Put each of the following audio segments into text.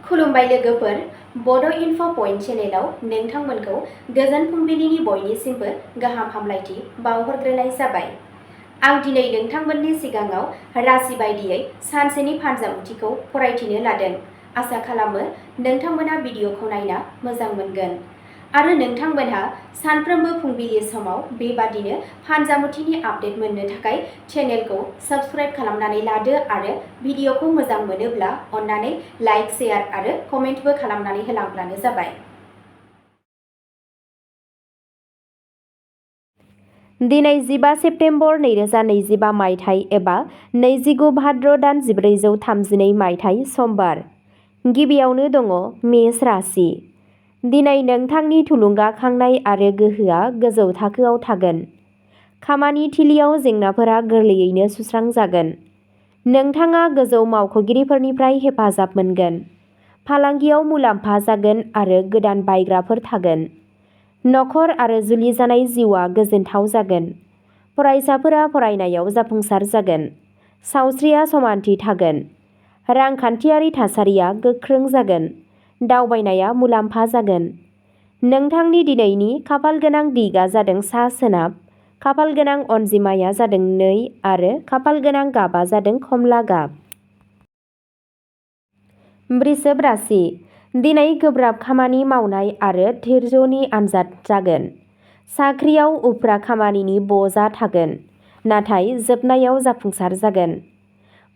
खुलुमबाय लोगोफोर, बड' इनफ' पइन्ट चेनेलाव नोंथांमोनखौ गोजोन फुंबिलिनि बयनिसिमबो गाहाम हामलायथि बावहरग्रोनाय जाबाय। आं दिनै नोंथांमोननि सिगाङाव राशि बायदियै सानसेनि फानजामुथिखौ फरायथिनो लादों। आसा खालामो नोंथांमोना भिडिअखौ नायना मोजां मोनगोन आरो नोंथांमोनहा सानफ्रोमबो फुंबिलि समाव बेबादिनो फानजामुथिनि आपडेट मोननो थाखाय चेनेलखौ साबस्क्राइब खालामनानै लादो आरो भिडिअखौ मोजां मोनोब्ला अन्नानै लाइक, शेयार आरो कमेन्टबो खालामनानै होलांब्लानो जाबाय। दिनै 15 सेप्तेम्बर 2025 मायथाइ एबा 29 भाद्र दान 1432 मायथाइ समबार। गिबियावनो दङ मेष राशि। दिनै नोंथांनि थुलुंगाखांनाय आरो गोहोआ गोजौ थाखोआव थागोन। खामानि थिलियाव जेंनाफोरा गोरलैयैनो सुस्रांजागोन। नोंथाङा गोजौ मावख'गिरिफोरनिफ्राय हेफाजाब मोनगोन। फालांगियाव मुलाम्फा जागोन आरो गोदान बायग्राफोर थागोन। नखर आरो जुलि जानाय जिउआ गोजोनथाव जागोन। फरायसाफोरा फरायनायाव जाफुंसार जागोन। सावस्रिया समानथि थागोन। रांखान्थियारि थासारिया गोख्रों जागोन। दावबायनाया मुलाम्फा जागोन। नोंथांनि दिनैनि खाफालगोनां दिगआ जादों सा-सोनाब, खाफालगोनां अनजिमाया जादों 2 आरो खाफालगोनां गाबआ जादों खमला गाब। वृषभ राशि। दिनै गोब्राब खामानि मावनाय आरो धैर्यनि आनजाद जागोन। साख्रियाव उफ्रा खामानिनि बजा थागोन, नाथाय जोबनायाव जाफुंसार जागोन।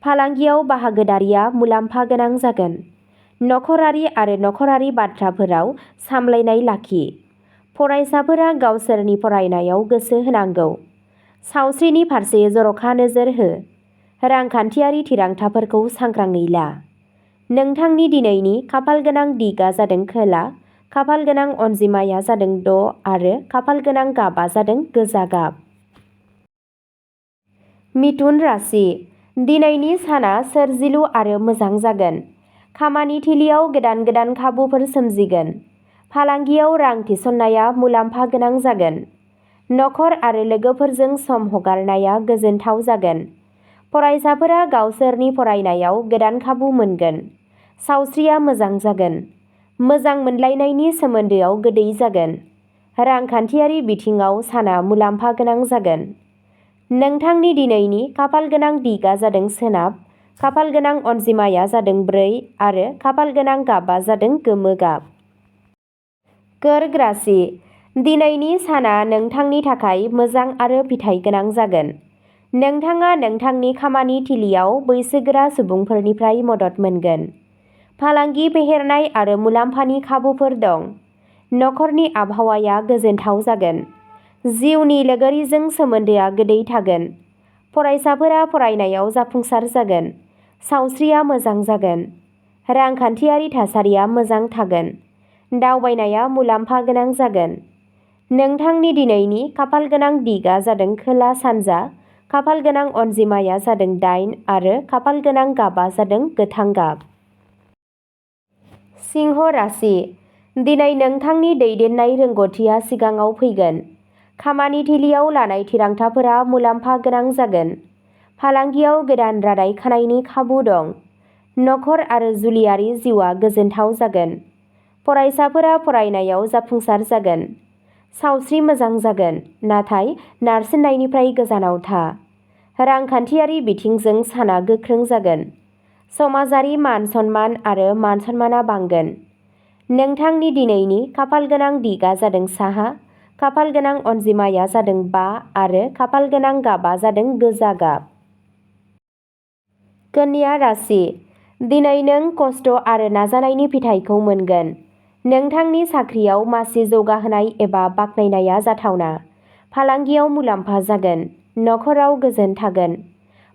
फालांगियाव बाहागोदारिया मुलाम्फा गोनां जागोन। नखरारि आरो नखरारि बाथ्राफोराव सामलायनाय लाखि। फरायसाफोरा गावसोरनि फरायनायाव गोसो होनांगौ। सावस्रिनि फारसे जर'खा नोजोर हो। रांखान्थियारि थिरांथाफोरखौ सांग्राङै ला। नोंथांनि दिनैनि खाफालगोनां दिगआ जादों खोला, खाफालगोनां अनजिमाया जादों 6 आरो खाफालगोनां गाबआ जादों गोजा गाब। मिथुन राशि। दिनैनि साना सोरजिलु आरो मोजां जागोन। खामानि थिलियाव गोदान गोदान खाबुफोर सोमजिगोन। फालांगियाव रां थिसननाया मुलाम्फा गोनां जागोन। नखर आरो लोगोफोरजों सम हगारनाया गोजोनथाव जागोन। फरायसाफोरा गावसोरनि फरायनायाव गोदान खाबु मोनगोन। सावस्रिया मोजां जागोन। मोजां मोनलायनायनि सोमोन्दोआव गोदै जागोन। रांखान्थियारि बिथिङाव साना मुलाम्फा गोनां जागोन। नोंथांनि दिनैनि खाफालगोनां दिगआ जादों सोनाब, खाफालगोनां अनजिमाया जादों 4 आरो खाफालगोनां गाबआ जादों गोमो गाब। कर्क राशि। दिनैनि साना नोंथांनि थाखाय मोजां आरो फिथाइ गोनां जागोन। नोंथाङा नोंथांनि खामानि थिलियाव बैसोगोरा सुबुंफोरनिफ्राय मदद मोनगोन। फालांगि फेहेरनाय आरो मुलाम्फानि खाबुफोर दं। नखरनि आबहावाया गोजोनथाव जागोन। जिउनि लोगोरिजों सोमोन्दोआ गोदै थागोन। फरायसाफोरा फरायनायाव जाफुंसार जागोन। सावस्रिया मोजां जागोन। रांखान्थियारि थासारिया मोजां थागोन। दावबायनाया मुलाम्फा गोनां जागोन। नोंथांनि दिनैनि खाफालगोनां दिगआ जादों खोला सानजा, खाफालगोनां अनजिमाया जादों 8 आरो खाफालगोनां गाबआ जादों गोथां गाब। सिंह राशि। दिनै नोंथांनि दैदेननाय रोंग'थिया सिगाङाव फैगोन। खामानि थिलियाव लानाय थिरांथाफोरा मुलाम्फा गोनां जागोन। फालांगियाव गोदान रादाय खानायनि खाबु दं। नखर आरो जुलियारि जिउआ गोजोनथाव जागोन। फरायसाफोरा फरायनायाव जाफुंसार जागोन। सावस्रि मोजां जागोन, नाथाय नारसिननायनिफ्राय गोजानाव था। रांखान्थियारि बिथिंजों साना गोख्रों जागोन। समाजारि मान-सन्मान आरो मान-सन्मानआ बांगोन। नोंथांनि दिनैनि खाफालगोनां दिगआ जादों साहा, खाफालगोनां अनजिमाया जादों 5 आरो खाफालगोनां गाबआ जादों गोजा गाब। कन्या राशि। दिनै नों खस्थ' आरो नाजानायनि फिथाइखौ मोनगोन। नोंथांनि साख्रियाव मासि जौगाहोनाय एबा बाख्नायनाया जाथावना। फालांगियाव मुलाम्फा जागोन। नखराव गोजोन थागोन।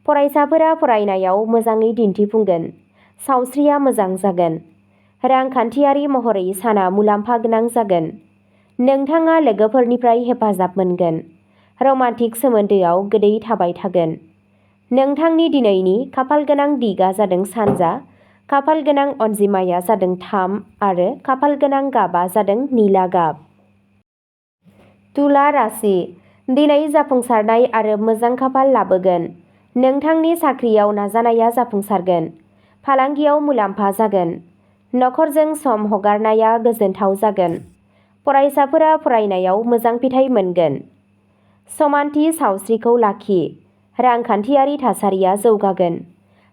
फरायसाफोरा फरायनायाव मोजाङै दिन्थिफुंगोन। सावस्रिया मोजां जागोन। रांखान्थियारि महरै साना मुलाम्फा गोनां जागोन। नोंथाङा लोगोफोरनिफ्राय हेफाजाब मोनगोन। रमान्टिक सोमोन्दोआव गोदै थाबाय थागोन। नोंथांनि दिनैनि खाफालगोनां दिगआ जादों सानजा, खाफालगोनां अनजिमाया जादों 3 आरो खाफालगोनां गाबआ जादों निला गाब। तुला राशि। दिनै जाफुंसारनाय आरो मोजां खाफाल लाबोगोन। नोंथांनि साख्रियाव नाजानाया जाफुंसारगोन। फालांगियाव मुलाम्फा जागोन। नखरजों सम हगारनाया गोजोनथाव जागोन। फरायसाफोरा फरायनायाव मोजां फिथाइ मोनगोन। समानथि सावस्रिखौ लाखि। रांखान्थियारि थासारिया जौगागोन।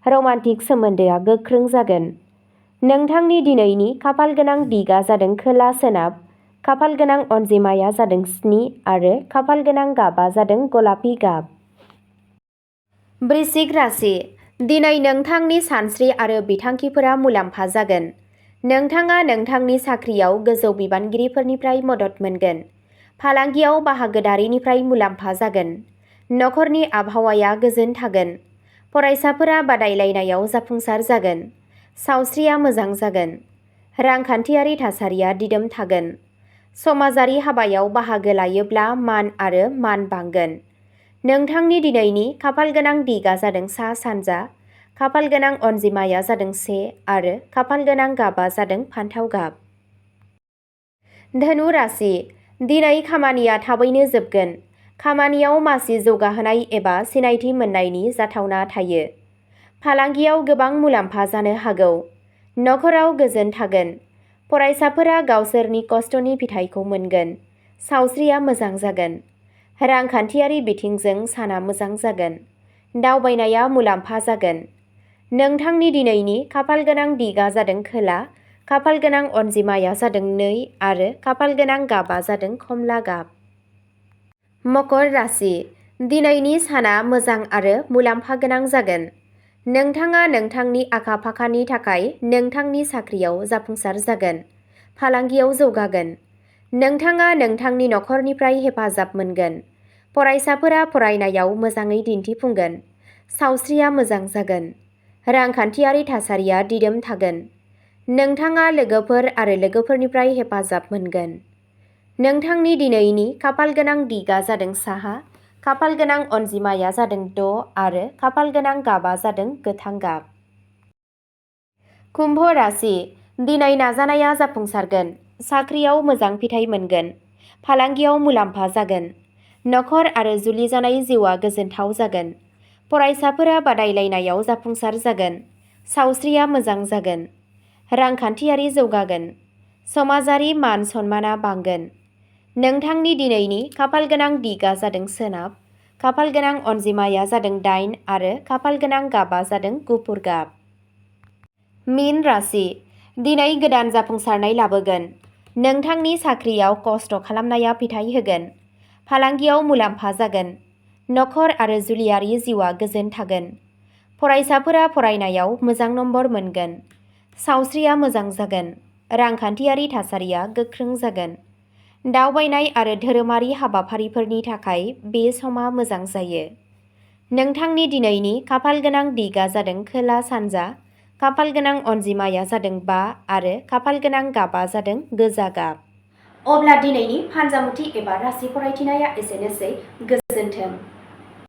रमान्टिक सोमोन्दोआ गोख्रों जागोन। नोंथांनि दिनैनि खाफालगोनां दिगा जादों खोला सोनाब। खाफालगोनां अनजिमाया जादों 7 आरो खाफालगोनां गाबा जादों गलापि गाब। वृश्चिक राशि। दिनै नोंथांनि सानस्रि आरो बिथांखिफोरा मुलाम्फा जागोन। नोंथाङा नोंथांनि साख्रियाव गोजौ बिबानगिरिफोरनिफ्राय मदद मोनगोन। फालांगियाव बाहागोदारिनिफ्राय मुलाम्फा जागोन। नखरनि आबहावाया गोजोन थागोन। फरायसाफोरा बादायलायनायाव जाफुंसार जागोन। सावस्रिया मोजां जागोन। रांखान्थियारि थासारिया दिदोम थागोन। समाजारि हाबायाव बाहागो लायोब्ला मान आरो मान बांगोन। नोंथांनि दिनैनि खाफालगोनां दिगा जादों सा सानजा। खाफालगोनां अनजिमाया जादों 1 आरो खाफालगोनां गाबा जादों फान्थाव गाब। धनु राशि। दिनै खामानिया थाबैनो जोबगोन। खामानियाव मासि जौगाहोनाय एबा सिनायथि मोननायनि जाथावना थायो। फालांगियाव गोबां मुलाम्फा जानो हागौ। नखराव गोजोन थागोन। फरायसाफोरा गावसोरनि खस्थ'नि फिथाइखौ मोनगोन। सावस्रिया मोजां जागोन। रांखान्थियारि बिथिंजों साना मोजां जागोन। दावबायनाया मुलाम्फा जागोन। नोंथांनि दिनैनि खाफालगोनां दिगा जादों खोला। खाफालगोनां अनजिमाया जादों 2 आरो खाफालगोनां गाबा जादों खमला गाब। मकर राशि। दिनैनि साना मोजां आरो मुलाम्फा गोनां जागोन। नोंथाङा नोंथांनि आखा-फाखानि थाखाय नोंथांनि साख्रियाव जाफुंसार जागोन। फालांगियाव जौगागोन। नोंथाङा नोंथांनि नखरनिफ्राय हेफाजाब मोनगोन। फरायसाफोरा फरायनायाव मोजाङै दिन्थिफुंगोन। सावस्रिया मोजां जागोन। रांखान्थियारि थासारिया दिदोम थागोन। नोंथाङा लोगोफोर आरो लोगोफोरनिफ्राय हेफाजाब मोनगोन। नोंथांनि दिनैनि खाफालगोनां दिगा जादों साहा। खाफालगोनां अनजिमाया जादों 6 आरो खाफालगोनां गाबा जादों गोथां गाब। कुम्भ राशि। दिनै नाजानाया जाफुंसारगोन। साख्रियाव मोजां फिथाइ मोनगोन। फालांगियाव मुलाम्फा जागोन। नखर आरो जुलि जानाय जिउआ गोजोनथाव जागोन। फरायसाफोरा बादायलायनायाव जाफुंसार जागोन। सावस्रिया मोजां जागोन। रांखान्थियारि जौगागोन। समाजारि मान सन्माना बांगोन। नोंथांनि दिनैनि खाफालगोनां दिगा जादों सोनाब। खाफालगोनां अनजिमाया जादों 8 आरो खाफालगोनां गाबा जादों गुफुर गाब। मीन राशि। दिनै गोदान जाफुंसारनाय लाबोगोन। नोंथांनि साख्रियाव खस्थ' खालामनाया फिथाइ होगोन। फालांगियाव मुलाम्फा जागोन। नखर आरो जुलियारि जिउआ गोजोन थागोन। फरायसाफोरा फरायनायाव मोजां नम्बर मोनगोन। सावस्रिया मोजां जागोन। रांखान्थियारि थासारिया गोख्रों जागोन। दावबायनाय आरो धोरोमारि हाबाफारिफोरनि थाखाय बे समा मोजां जायो। नोंथांनि दिनैनि खाफालगोनां दिगा जादों खोला सानजा। खाफालगोनां अनजिमाया जादों 5 आरो खाफालगोनां गाबा जादों गोजा गाब। अब्ला दिनैनि फानजामुथि एबा राशि फरायथिनाया एसेनोसै। गोजोन्थों।